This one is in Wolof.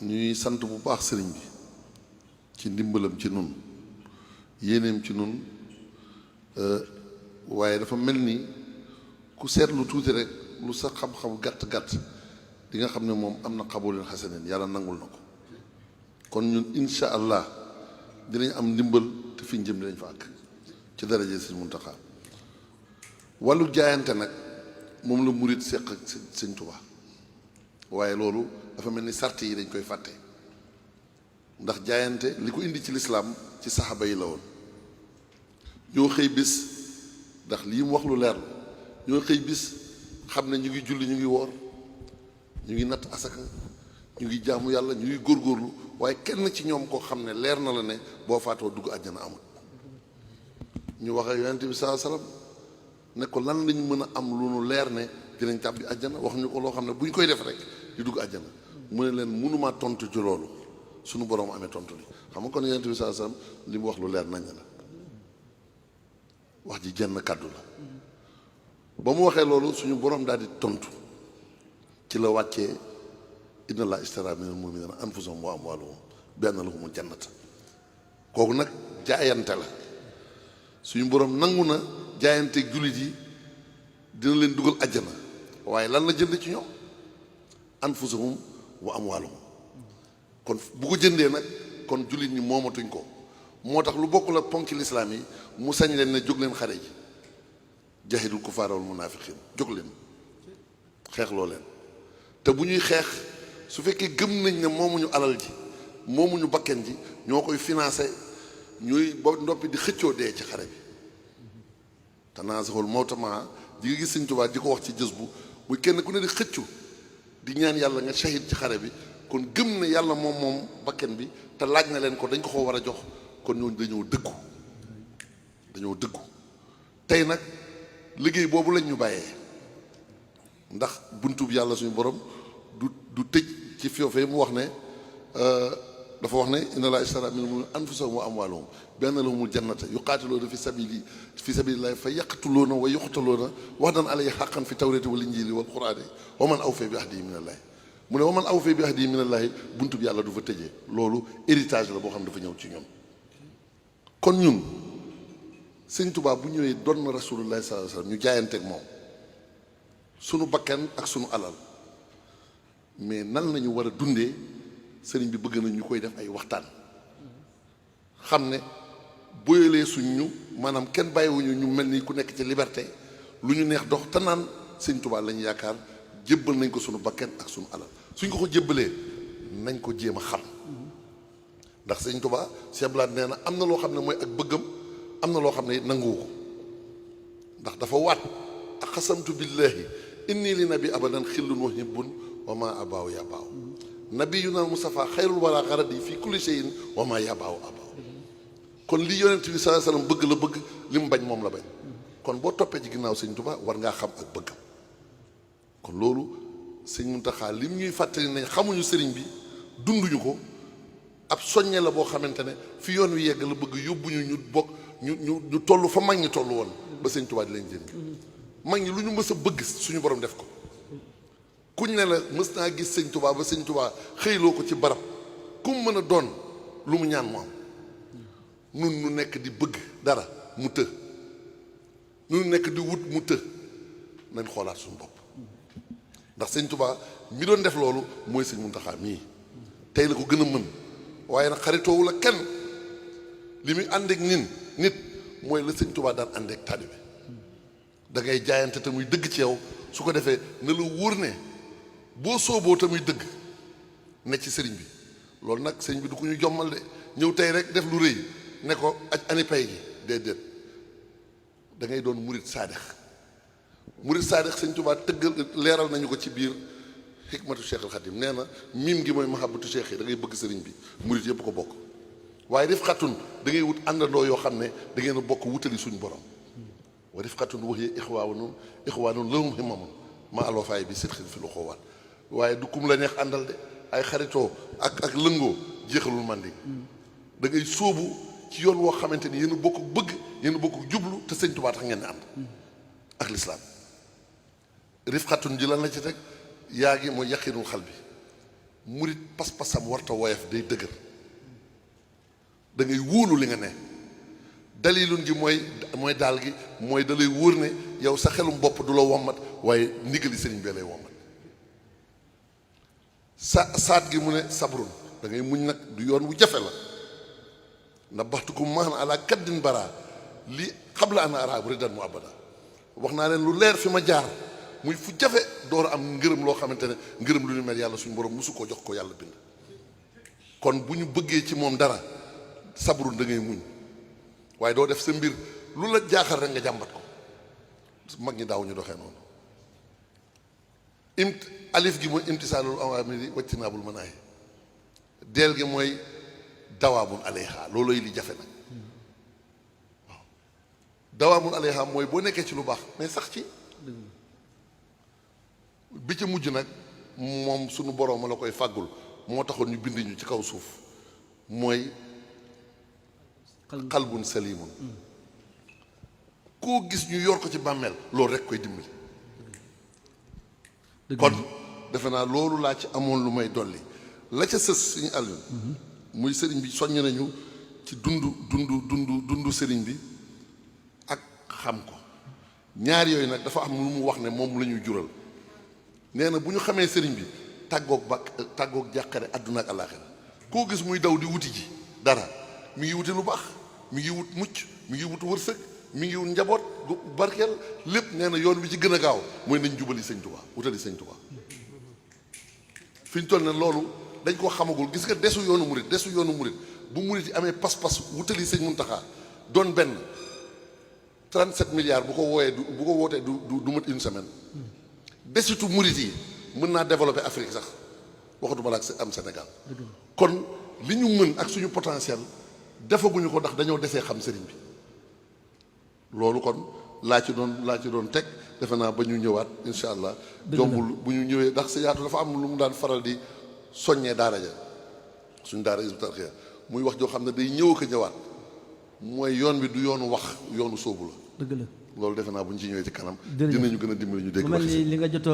ñuy sant bu baax sëriñ bi ci ndimbalam ci nun yéeneem ci nun waaye dafa mel ni ku seetlu tuuti rek lu sa xam-xam gàtt-gàtt di nga xam ne moom am na xabulin xasanin yàlla nangul na ko kon ñun insha allah dinañ am ndimbal te fi ñu jëm dinañ fa àgg ci daraje sëñ Muntaxa wàllu jaayante nag moom la murit seq ak sëñ Tuubaa waaye loolu dafa mel ni sart yi dañ koy fàtte ndax jaayante li ko indi ci lislaam ci saxaaba yi la woon ñoo xëy bis ndax lii mu wax lu leer la ñoo xëy bis xam ne ñu ngi julli ñu ngi woor ñu ngi natt asaka ñu ngi jaamu yàlla ñu ngi góorgóorlu waaye kenn ci ñoom koo xam ne leer na la ne boo faatoo dugg àjjana amul ñu wax ak yonent bi saa salaam ne ko lan lañ mën a am lu nu leer ne dinañ tàbbi àjjana wax ñu ko loo xam ne bu ñu koy def rek di dugg àjjana mu ne leen mënumaa tontu ci loolu suñu borom amee tontu li xam nga kon yonent bi saa salaam li mu wax lu leer nañ la wax ji jenn kàddu la ba mu waxee loolu suñu borom daal di tontu ci la wàccee inna allaha ishtara minal mu'minina anfusahum wa amwalahum bi anna lahumul jannata kooku nag jaayante la suñu borom nangu na jaayante jullit yi dina leen dugal àjjana waaye lan la jënd ci ñoom anfusahum wa amwalahum kon bu ko jëndee nag kon jullit ñi moomatuñ ko moo tax lu bokk la ponk ci lislaam yi mu sañ leen ne jóg leen xare ji jahidul kufaara wal munaafiqiin jóg leen xeexloo leen te bu ñuy xeex su fekkee gëm nañ ne moomuñu alal ji moomuñu bakken ji ñoo koy financé ñuy ba ndoppi di xëccoo dee ci xare bi tanaaza'ul mawta maa di nga gis Sëñ Tuubaa di ko wax ci jës bu muy kenn ku ne di xëccu di ñaan yàlla nga shahid ci xare bi kon gëm ne yàlla moom bakken bi te laaj na leen ko dañ ko ko war a jox kon ñooñu dañoo dëggu tey nag liggéey boobu lañ ñu bàyyee ndax buntub yàlla suñu borom du tëj ci foofee mu wax ne dafa wax ne inna allaha ishtara minal mu'minina anfusahum wa amwalahum bi anna lahumul jannata yuqatiluuna fi sabilillahi fa yaqtuluuna wa yuqtaluuna wa'dan alayhi haqqan fi tawrati wal injili wal qur'ani wa man awfa bi ahdihi minallahi mu ne wa man awfa bi ahdihi minallahi buntub yàlla du fa tëjee loolu héritage la boo xam ne dafa ñëw ci ñun kon ñun Sëñ Tuubaa bu ñëwee doon na rasulullahi sallallahu alayhi wasallam ñu jaayanteeg moom sunu bakkan ak sunu alal mais nan lañu war a dundee sëriñ bi bëgg na ñu koy def ay waxtaan xam ne boyalee suñ ñu maanaam kenn bàyyiwuñu ñu mel ni ku nekk ci liberté lu ñu neex dox te naan Sëñ Tuubaa lañu yaakaar jébbal nañ ko sunu bakkan ak sunu alal suñ ko jébbalee nañ ko jéem a xam ndax Sëñ Tuubaa Cheikh Blad nee na am na loo xam ne mooy ak bëggam am na loo xam ne nanguwu ko ndax dafa waat ak xasamtu billahi inni li nabi abadan xillun wa hibbun wa ma abaaw ya baaw nabiyuna Mustafa xayrul wara xaradi fi kulli shay'in wa ma ya baaw abaaw kon li yonent bi sallallahu alayhi wasallam bëgg la bëgg li mu bañ moom la bañ kon boo toppee ci ginnaaw Sëñ Tuubaa war ngaa xam ak bëggam kon loolu Sëñ Muntaxa lim ñuy fàttali nañ xamuñu sëriñ bi dunduñu ko ab soññe la boo xamante ne fi yoon wi yegg la bëgg yóbbuñu ñu bokk ñu toll fa mag ñi toll woon ba Sëñ Tuubaa di leen jëriñ mag ñi lu ñu mës a bëgg suñu borom def ko kuñ ne la mës naa gis Sëñ Tuubaa ba Sëñ Tuubaa xëyloo ko ci barab ku mu mën a doon lu mu ñaan mu am nun nu nekk di bëgg dara mu të nun nekk di wut mu të nañ xoolaat suñu bopp ndax Sëñ Tuubaa mi doon def loolu mooy Sëñ Muntaxaa mii tey la ko gën a mën waaye nag xaritoowu la kenn li muy àndeek nit mooy la Sëñ Tuubaa daan àndeek taalibe da ngay jaayante te muy dëgg ci yow su ko defee na la wóor ne boo sooboo te muy dëgg ne ci sëriñ bi loolu nag sëriñ bi du ko ñu jommal de ñëw tey rek def lu rëy ne ko aj ani pay gi déedéet da ngay doon murit saadix Sëñ Tuubaa tëggal leeral nañu ko ci biir xikmatu Cheikh al Xadim nee na miim gi mooy mahabbatu Cheikh yi da ngay bëgg sëriñ bi murit yëpp ko bokk waaye rifqatun da ngay wut àndandoo yoo xam ne da ngeen a bokk wutali suñu borom wa rifqatun wa hiya ixwaanun lahum himmamun ma alwafaay bi sidqin fi lu xoowaat waaye du kum la neex àndal de ay xaritoo ak lëngoo jeexalul màndi da ngay sóobu ci yoon woo xamante ni yéen a bokk bëgg yéen a bokk jublu te Sëñ Tuubaa tax ngeen di ànd ak lislaam rifqatun ji lan la ci teg yaa ngi mooy yaqinul xal bi murit pas-pasam warta woyof day dëgër da ngay wóolu li nga ne dalilun gi mooy daal gi mooy da lay wóor ne yow sa xelum bopp du la wommat waaye ndigali sëriñ bee lay wommat saat gi mu ne sabrun da ngay muñ nag du yoon wu jafe la na baxtukum maan ala kaddin bara li xabla an ara bu ridan mu abada wax naa leen lu leer fi ma jaar muy fu jafe door am ngërëm loo xamante ne ngërëm lu ñu mel yàlla suñu borom musu koo jox ko yàlla bind kon bu ñu bëggee ci moom dara sabrun da ngay muñ waaye doo def sa mbir lu la jaaxal rek nga jàmbat ko mag ñi daaw ñu doxee noonu alif gi mooy imtisaalul awaamiri wajtinaabul manaahi deel gi mooy dawaabun aleyha loolooy li jafe nag waaw dawaabun aleyha mooy boo nekkee ci lu baax mais sax ci bi ca mujj nag moom sunu boroom la koy fàggul moo taxoon ñu bind ñu ci kaw suuf mooy xalbun salimun koo gis ñu yor ko ci bàmmeel loolu rek koy dimbali kon defe naa loolu laa ci amoon lu may dolli la ca sës suñu àllun muy sëriñ bi soññ nañu ci dundu sëriñ bi ak xam ko ñaar yooyu nag dafa am lu mu wax ne moom la ñuy jural nee na bu ñu xamee sëriñ bi tàggoog jàqare àdduna ak àllaaxira koo gis muy daw di wuti ji dara mi ngi wuti lu baax mi ngi wut mucc mi ngi wut wërsëg mi ngi wut njaboot gu barkeel lépp nee na yoon wi ci gën a gaaw mooy nañ jubali sëñ Tuubaa wutali sëñ Tuubaa fi ñu toll ne loolu dañ koo xamagul gis nga desu yoonu murit bu murit yi amee pas-pas wutali sëñ Muntaxaa doon benn 37 milliards bu ko wootee du mat une semaine desitu murit yi mën naa développer Afrique sax waxatuma la ak am Sénégal kon li ñu mën ak suñu potentiel defaguñu ko ndax dañoo desee xam sëriñ bi loolu kon laa ci doon teg defe naa ba ñu ñëwaat incha allah jombul bu ñu ñëwee ndax sa yaatu dafa am lu mu daan faral di soññee daara ja suñu daara Hizbut Tarqiyyah muy wax joo xam ne day ñëw ko ñëwaat mooy yoon bi du yoonu wax yoonu sóobu la dëgg la loolu defe naa bu ñu ci ñëwee ci kanam dinañu gën a dimbali ñu dégg li nga jot